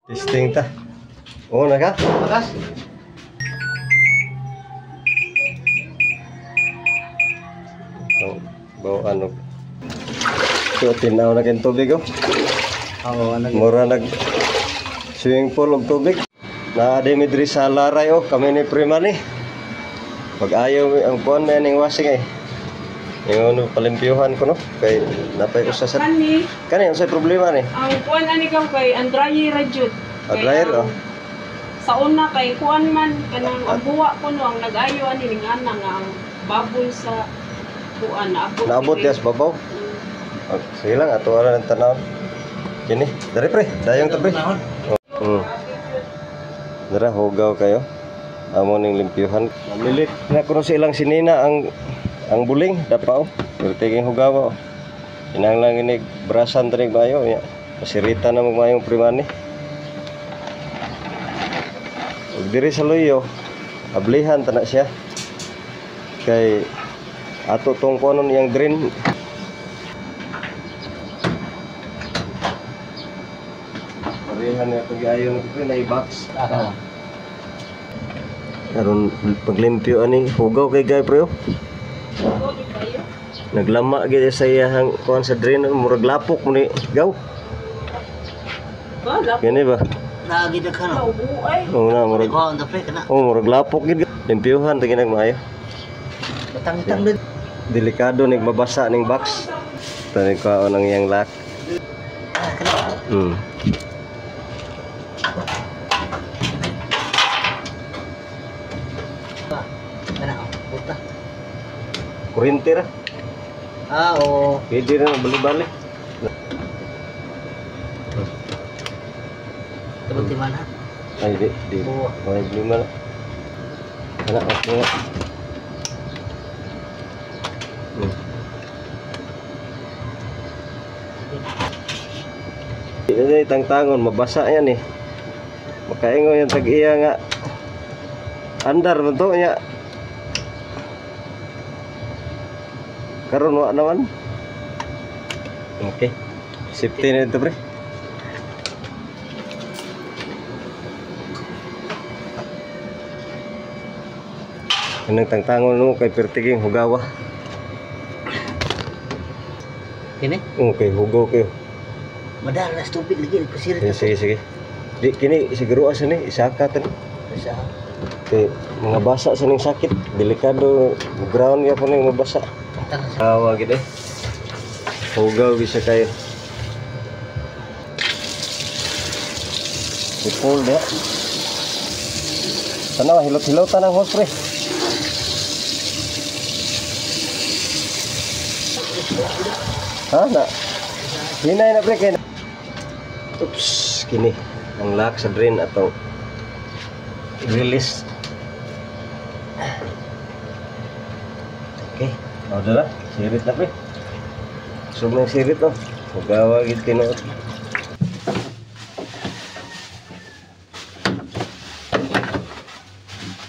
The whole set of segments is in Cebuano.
Testing ta. Oo na ka? Bakas. Itong bawa ano. So, tinaw na kayong tubig oh. Oo, ano yun? Mura nag swimming pool og tubig. Naa mi diri sa Laray oh, kami ni Primani. Pag ayaw ang kuan may ning washing eh. Yung ano, palimpyuhan ko no kay napay usa sa Kani, kani unsay problema ni? ang kuan ani kam kay ang dryer ra jud. Ah, Kay dryer, ang oh. Sa una kay kuan man kanang ang buwa ko no ang nag-ayo ani ning ana nga ang bubble sa kuan naabot. Naabot diri. diya sa babaw. Oh, sige lang ato ara ng tanaw. Kini, dari pre, dayong ta pre. Dara hugaw kayo. Amo ning limpyuhan. Mamilit na kuno sa ilang sinina ang buling dapaw. Pero tiging hugaw oh. Kinahanglan gini brasan tanig mayo nya. Pasirita na magmayong primani. Ug diri sa luyo, ablihan ta na siya. Kay ato tong kuanon iyang drain. Parehan niya pag ayo na pre na box. Ah. Karon paglimpyo ani hugaw kay gay pre oh. Hugaw di kayo. Naglama gyud sa iyang kuan sa drain murag lapok mo ni gaw. Ba, lapok Gani ba? Naagi na ka no. buay. Oo na murag. Ikaw ang pre kana. Oh, murag lapok gid. Limpyuhan ta ginag maayo. Batang-itang din. Delikado nig mabasa ning box. Tani ko ang iyang lock. Ah, kana. Kana oh. Puta. Kuryente ra. Ah, oo. Pwede ra bali-bali. Tabang timan ha. Ay di di. Oo. May problema na. Kana okay nga. Di tangtangon mabasa yan eh. Makaingon yung tag-iya nga. Andar man to nya. Karon wa naman. Okay. Safety na ito pre. Kanang tangtangon mo kay pertiging hugawa. Kini? Okay, hugaw kayo. Madal na tubig lagi nagpasirit. Sige, sige, sige. Di kini siguro asa ni isaka ta ni. Sa Kay mga basa sa ning sakit, delikado ground gyapon ning mabasa. tang sa Awa gid eh. Hugaw gid siya kayo. Ipol dia. Tanaw hilot-hilot tanang hose pre. Ha na. Hinay na pre kay. Oops, kini ang lock sa drain atong release. Okay, o dala, sirit na pre. Sug ng sirit oh. Hugawa gid tinuod.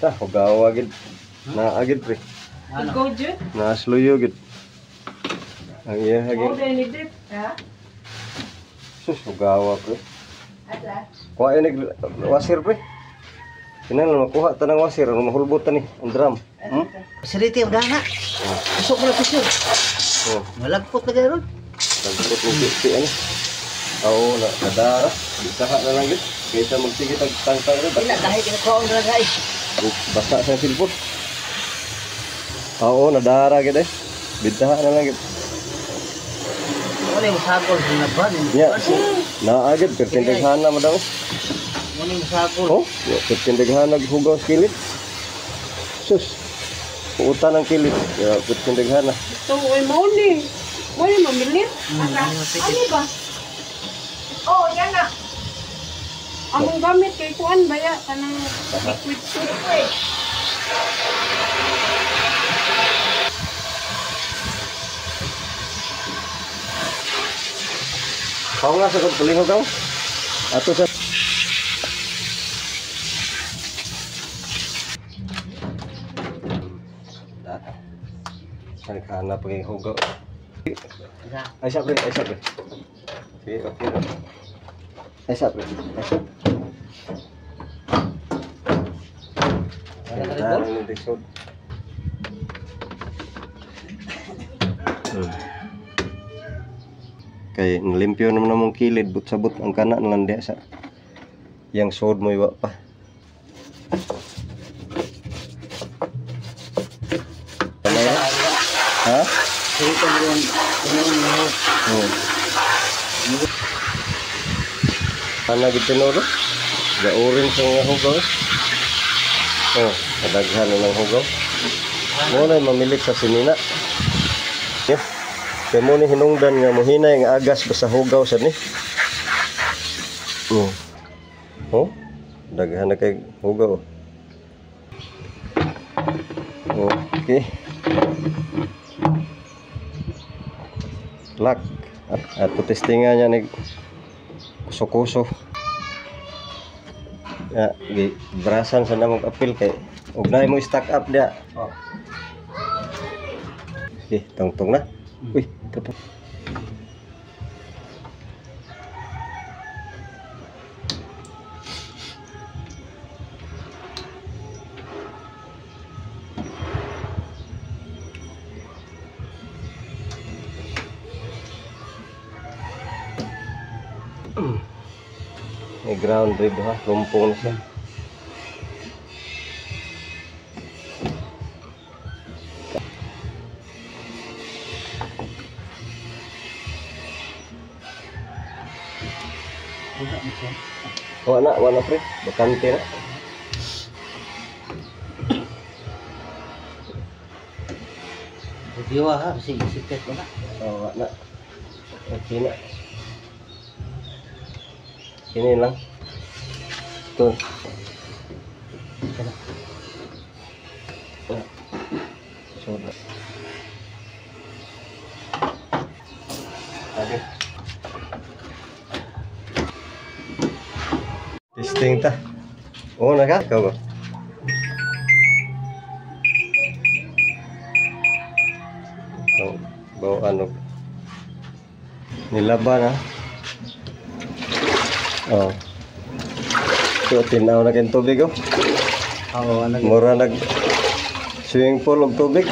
Ta, hugawa gid. Naa gid pre. Ano? Hugaw jud. Naasluyo gid. Ang iya Mao gid. dai ni drip. Ha? Sus, hugawa pre. Kuha ini wasir pre. Kinahanglan makuha tanang wasir aron mahulbot ta ni ang drum. Pasiriti ang dana. Usok mo na pisir. Oh, Malagpot na kayo ron. nagput ni si ano. Oo, na nadara. Bisaha na lang gid. Kaysa magsige tag tangtang ro. Wala kahit kinakuha na lang guys. Basta sa cellphone. Oo, nadara gid eh. Bintaha na lang gid. Wala yung sagol sa naban. Nya, naa gid pertindaghana mo daw. Wala yung sagol. Oh, pertindaghana hugaw sa kilid. Sus. Puutan ang kilid. Ya, pertindaghana. So oy mao ni. Mao ni mamilit. Ano ba? Oh, yan na. Among gamit kay kuan baya kanang liquid soap. Wait. Kau nga sa kung palingo kau. Ato sa Naghanap pag hugaw. Ay, sabi, ay, sabi. Sige, okay na. Esa pre. Esa. Kay nalimpyo naman namong kilid, but sabot ang kana nalang diya sa yang sod mo iwa pa. Ha? Ana gid tinuro? Gaurin sa nga hugaw. Oh, kadaghan na ng hugaw. Mo na mamilit sa sinina. Yeah. Kay mo ni hinungdan nga mohinay nga agas basta hugaw sad ni. Oh. Oh, daghan na kay hugaw. Okay. Lock. At testingan niya ni kuso-kuso. Ya, gi brasan sa namong apil kay ug naay mo stock up dia. Oh. Okay, tungtong na. Uy, tapo. May ground rib ha, lumpong na siya. Wala na pre, bakante na. Review ha, sige, sikat ko na. Oh, wala. Okay na. Ini lang. Ito. So, okay. Testing ta. Oh, naka? Ikaw ba? Ikaw, bawa ano? Nilaban ha? Oh. So, tinaw na kayong tubig oh. Oo, ano Mura nag swimming pool og tubig.